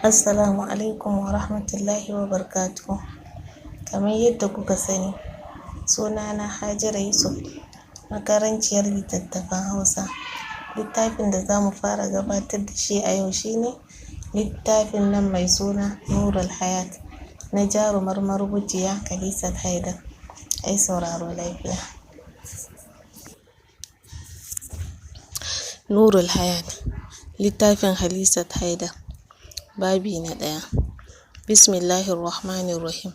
Assalamu alaikum wa rahmatullahi wa barakatuhu. Kamar yadda kuka sani, sunana Hajara Yusuf, makaranciyar littattafan Hausa. Littafin da za mu fara gabatar da shi a yau shine littafin nan mai suna Nurul Hayat na jarumar marubuciya Khalisat Haidar. Ai sauraro lafiya. Nurul Hayat, littafin Khalisat Haidar. Babi na ɗaya. Bismillahir Rahmanir Rahim.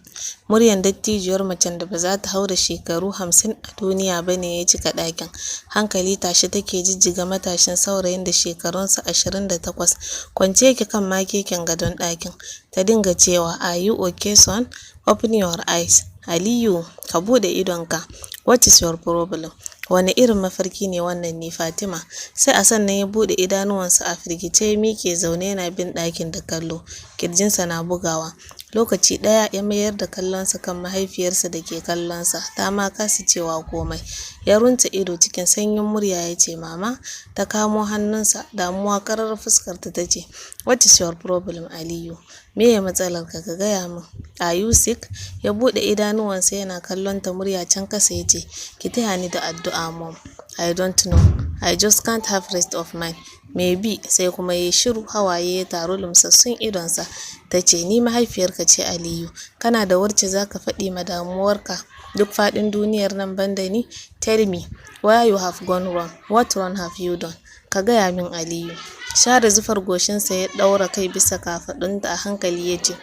Muryan dattijiyar macen da ba za ta haura shekaru 50 a duniya ba ne ya cika ɗakin. Hankali tashe take jijjiga matashin saurayin da shekarunsa 28. Kwance yake kan makeken gadon ɗakin. Ta dinga cewa, "Are you okay, son? Open your eyes. Aliyu, ka buɗe idonka. What is your problem? Wane irin mafarki ne wannan ne, Fatima?" Sai a sannan ya buɗe idanuwansa a firgice, ya miƙe zaune yana bin ɗakin da kallo. Kirjinsa na bugawa. Lokaci ɗaya ya mayar da kallonsa kan mahaifiyarsa da ke kallonsa, ta ma kasa cewa komai. Ya runtse ido, cikin sanyin murya ya ce, "Mama." Ta kamo hannunsa, damuwa ƙarar fuskarta, ta ce, "What is your problem, Aliyu? Me ya matsalarka? Ka gaya min. Are you sick?" Ya buɗe idanuwansa yana kallon ta, murya can kasa ya ce, "Ki taya ni da addu'a, Mom. I don't know. I just can't have rest of mind. Maybe." Sai kuma ya shiru, hawaye ya taru lumsassun idonsa. Ta ce, "Ni mahaifiyarka ce, Aliyu. Kana da wacce za ka faɗi ma damuwarka duk faɗin duniyar nan banda ni? Tell me where you have gone wrong. What wrong have you done? Ka gaya min, Aliyu." Share zufar goshinsa ya ɗaura kai bisa kafaɗunta a hankali ya ce,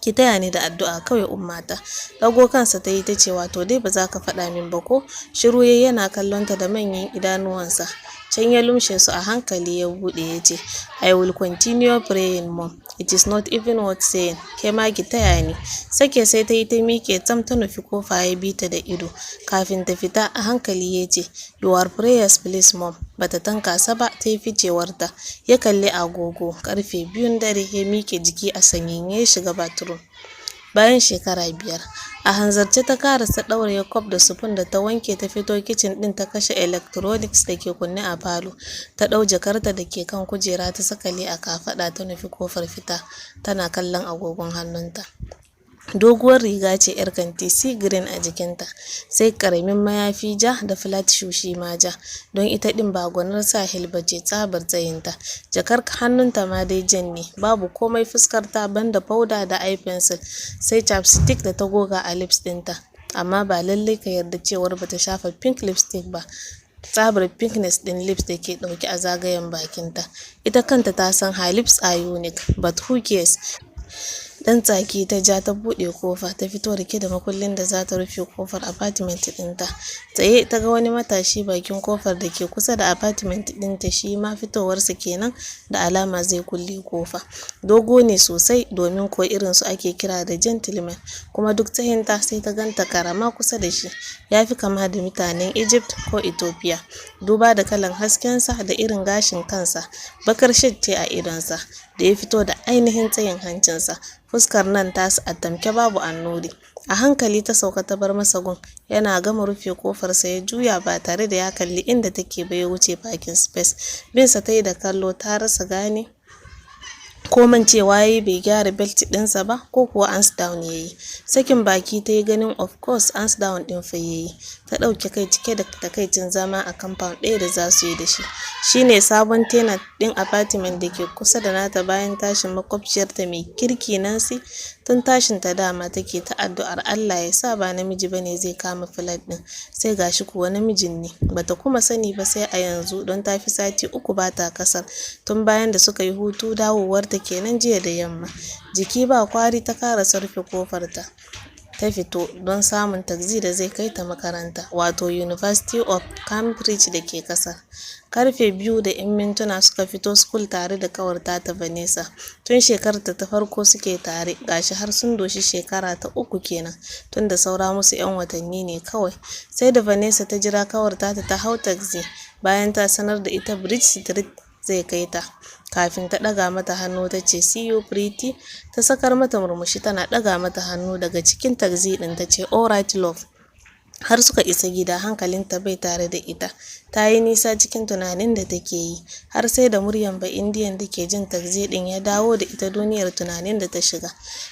"Ki taya ni da addu'a kawai, ummata." Ɗago kansa ta yi ta ce, "Wato dai ba za ka faɗa min ba ko?" Shiru yayi yana kallon ta da manyan idanuwansa. Can ya lumshe su a hankali ya buɗe ya ce, "I will continue praying, Mom. It is not even worth saying. Ke ma ki taya ni." Sake sai ta yi ta miƙe tam ta nufi kofa, ya bi ta da ido. Kafin ta fita, a hankali ya ce, "Your prayers please, Mom." Bata tanka sa ba, ta yi ficewarta. Ya kalli agogo, karfe 2n dare. Ya miƙe jiki a sanyaye ya shiga bathroom. Bayan shekara 5. A hanzarce ta karasa ɗauraye cup da spoon da ta wanke, ta fito kicin ɗin, ta kashe electronics da ke kunne a falo. Ta ɗau jakarta da ke kan kujera, ta sakale a kafaɗa, ta nufi kofar fita tana kallon agogon hannunta. Doguwar riga ce yar kanti sea green a jikinta, sai karamin mayafi ja da flat shoe shi ma ja, don ita din ba gwanar sa heel ba ce tsabar tsayinta. Jakar hannunta ma dai jan ne, babu komai fuskar ta banda powder da eye pencil, sai chapstick da ta goga a lips ɗinta. Amma ba lallai ka yarda cewar bata shafa pink lipstick ba, tsabar pinkness din lips da ke dauke a zagayen bakinta. Ita kanta ta san her lips are unique, but who cares? Dan tsaki ta ja, ta buɗe kofa ta fito rike da makullin da za ta rufe kofar apartment ɗinta. Tsaye ta ga wani matashi bakin kofar da ke kusa da apartment ɗinta, shi ma fitowarsa kenan, da alama zai kulle kofa. Dogo ne sosai, domin ko irin su ake kira da gentleman, kuma duk tsayinta sai ta ganta karama kusa da shi. Ya fi kama da mutanen Egypt ko Ethiopia, duba da kalan haskensa da irin gashin kansa. Bakar shade ce a idonsa da ya fito da ainihin tsayin hancinsa. Fuskar nan tasu a tamke, babu annuri. A hankali ta sauka ta bar masa gun. Yana gama rufe kofarsa ya juya ba tare da ya kalli inda take ba, ya wuce parking space. Binsa ta yi da kallo, ta rasa gane ko mancewa ya yi bai gyara belt ɗinsa ba ko kuwa hands down ya yi. Sakin baki ta yi ganin of course hands down ɗin fa ya yi. Ta ɗauke kai cike da takaicin zama a compound ɗaya da za su yi da shi. Shi ne sabon tenant ɗin apartment da ke kusa da nata bayan tashin makwabciyarta mai kirki Nancy. Tun tashin ta dama take ta addu'ar Allah ya sa ba namiji bane zai kama flat ɗin. Sai gashi kuwa namijin ne. Bata kuma sani ba sai a yanzu, don ta fi sati 3 bata kasar tun bayan da suka yi hutu. Dawowarta kenan jiya da yamma. Jiki ba kwari ta karasa rufe kofar ta, ta fito don samun taxi da zai kai ta makaranta, wato University of Cambridge da ke kasar. Karfe 2 da 'yan mintuna suka fito school tare da kawarta ta Vanessa. Tun shekarar ta farko suke tare, gashi har sun doshi shekara ta uku kenan, tunda saura musu 'yan watanni ne kawai. Sai da Vanessa ta jira kawarta ta hau taxi, bayan ta sanar da ita Bridge Street zai kai ta, kafin ta ɗaga mata hannu ta ce, "See you, pretty." Ta sakar mata murmushi tana ɗaga mata hannu daga cikin taxi ɗin, ta ce, "Alright, love." Har suka isa gida hankalinta bai tare da ita. Ta yi nisa cikin tunanin da take yi, har sai da muryan Ba'indiyan da ke jin taxi ɗin ya dawo da ita duniyar tunanin da ta shiga.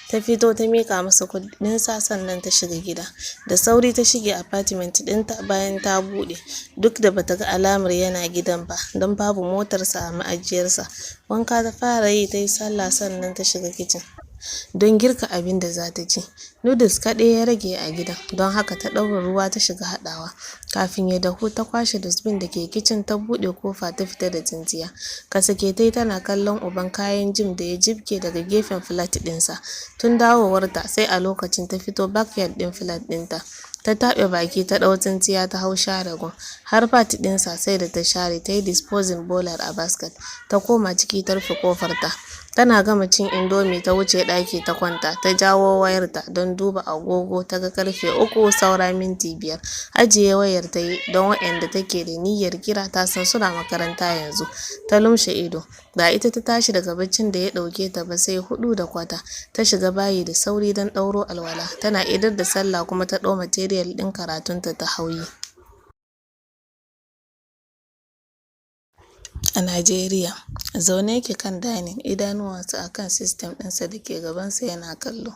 Ta fito ta mika masa kuɗinsa, sannan ta shiga gida. Da sauri ta shige apartment ɗinta bayan ta buɗe, duk da bata ga alamar yana gidan ba, don babu motarsa a ma'ajiyarsa. Wanka ta fara yi, ta yi sallah, sannan ta shiga kicin don girka abin da za ta ci. Noodles kaɗai ya rage a gidan, don haka ta ɗaura ruwa ta shiga haɗawa. Kafin ya dahu, ta kwashe dustbin da ke kicin, ta buɗe kofa ta fita da tsintsiya. Kasake ta yi tana kallon uban kayan gym da ya jibge daga gefen flat ɗinsa. Tun dawowarta sai a lokacin ta fito backyard ɗin flat ɗinta. Ta taɓe baki, ta ɗau tsintsiya ta hau share gun. Har part ɗinsa sai da ta share, ta yi disposing bolar a basket. Ta koma ciki ta rufe kofarta. Tana gama cin Indomie ta wuce ɗaki ta kwanta, ta jawo wayarta don duba agogo, ta ga 2:55. Ajiye wayar ta yi, don waɗanda take da niyyar kira ta san suna makaranta yanzu. Ta lumshe ido. Ba ita ta tashi daga baccin da ya ɗauke ta ba sai 4:15. Ta shiga bayi da sauri don ɗauro alwala. Tana idar da sallah kuma ta ɗau material ɗin karatunta ta hau yi. A Najeriya, zaune yake kan dining, idanuwansa a kan system ɗinsa da ke gabansa yana kallo.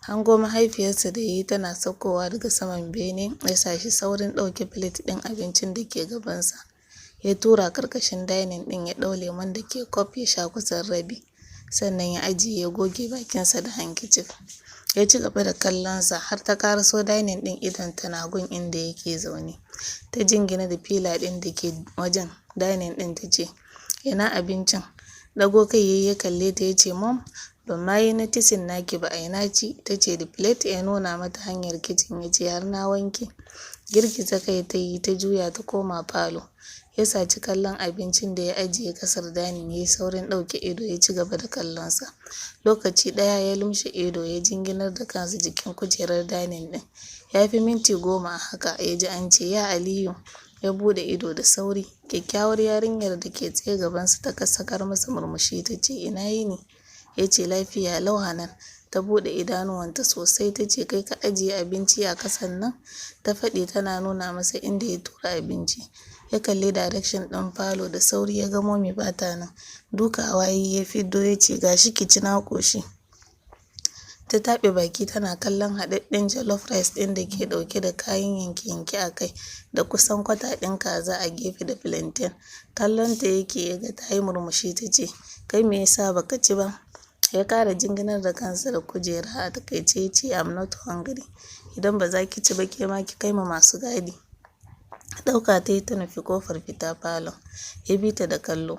Hango mahaifiyarsa da ya yi tana saukowa daga saman bene ya sa shi saurin ɗauke plate ɗin abincin da ke gabansa. Ya tura karkashin dining ɗin, ya ɗau lemon da ke cup ya sha kusan rabi. Sannan ya ajiye, ya goge bakinsa da handkerchief. Ya ci gaba da kallonsa har ta karaso dining ɗin, idonta na gun inda yake zaune. Ta jingina da pillar ɗin da ke wajen dining ɗin ta ce, "Ina abincin?" Ɗago kai yayi ya kalle ta ya ce, "Mom, ban ma yi noticing naki ba, ai na ci." Ta ce, "The plate?" Ya nuna mata hanyar kicin ya ce, "Har na wanke." Girgiza kai ta yi, ta juya ta koma falo. Ya saci kallon abincin da ya ajiye kasar dining, ya yi saurin ɗauke ido ya ci gaba da kallonsa. Lokaci ɗaya ya lumshe ido, ya jinginar da kansa jikin kujerar dining ɗin. Ya fi minti 10 a haka ya ji an ce, "Ya Aliyu." Ya buɗe ido da sauri. Kyakkyawar yarinyar da ke tsaye gabansa ta sakar masa murmushi ta ce, "Ina yini?" Ya ce, "Lafiya lau, Hanan." Ta buɗe idanuwanta sosai ta ce, "Kai ka ajiye abinci a kasan nan?" Ta faɗi tana nuna masa inda ya tura abinci. Ya kalli direction ɗin falo da sauri, ya ga Mommy bata nan. Dukawa yayi ya fiddo ya ce, "Gashi ki ci, na ƙoshi." Ta taɓe baki tana kallon haɗaɗɗen jollof rice ɗin da ke ɗauke da kayan yanke-yanke a kai da kusan kwata ɗin kaza a gefe da plantain. Kallon ta yake ya ga ta yi murmushi, ta ce, "Kai me yasa baka ci ba?" Ya kara jinginar da kansa da kujera a takaice ya ce, "I'm not hungry. Idan ba za ki ci ba, ke ma ki kai ma masu gadi." Ɗauka ta yi ta nufi kofar fita falon. Ya bi ta da kallo.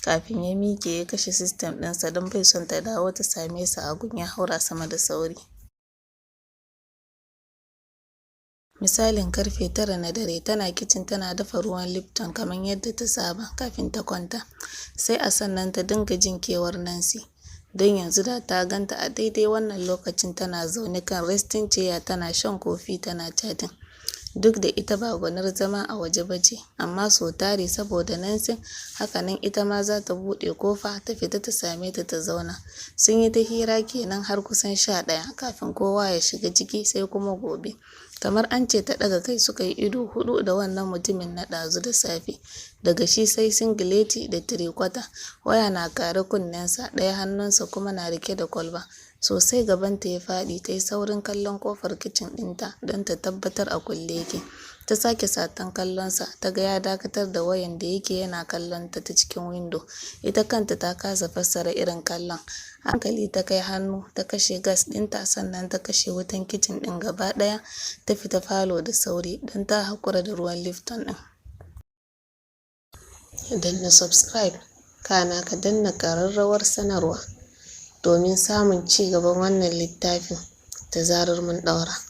Kafin ya miƙe ya kashe system ɗinsa don bai son ta dawo ta same sa a gun, ya haura sama da sauri. Misalin karfe 9 na dare, tana kicin tana dafa ruwan Lipton kamar yadda ta saba kafin ta kwanta. Sai a sannan ta dinga jin kewar Nancy. Don yanzu da ta ganta a daidai wannan lokacin tana zaune kan resting chair tana shan kofi tana chatting. Duk da ita ba gwanar zama a waje ba ce, amma sau tari saboda Nancy, hakanan ita ma za ta buɗe kofa ta fita ta same ta ta zauna. Sun yi ta hira kenan har kusan 11 kafin kowa ya shiga ciki, sai kuma gobe. Kamar an ce ta ɗaga kai suka yi ido huɗu da wannan mutumin na ɗazu da safe. Daga shi sai singileti da tirikwata. Waya na kare kunnensa, ɗaya hannunsa kuma na rike da kwalba. Sosai gabanta ya faɗi, ta yi saurin kallon kofar kicin ɗinta don ta tabbatar a kulle yake. Ta sake satan kallonsa, ta ga ya dakatar da wayan da yake yana kallon ta ta cikin windo. Ita kanta ta kasa fassara irin kallon. A hankali ta kai hannu ta kashe gas ɗinta, sannan ta kashe wutan kicin ɗin gaba ɗaya, ta fita falo da sauri don ta haƙura da ruwan Lipton ɗin. Danna subscribe, kana ka danna ƙararrawar sanarwa domin samun ci gaban wannan littafin da zarar mun ɗaura.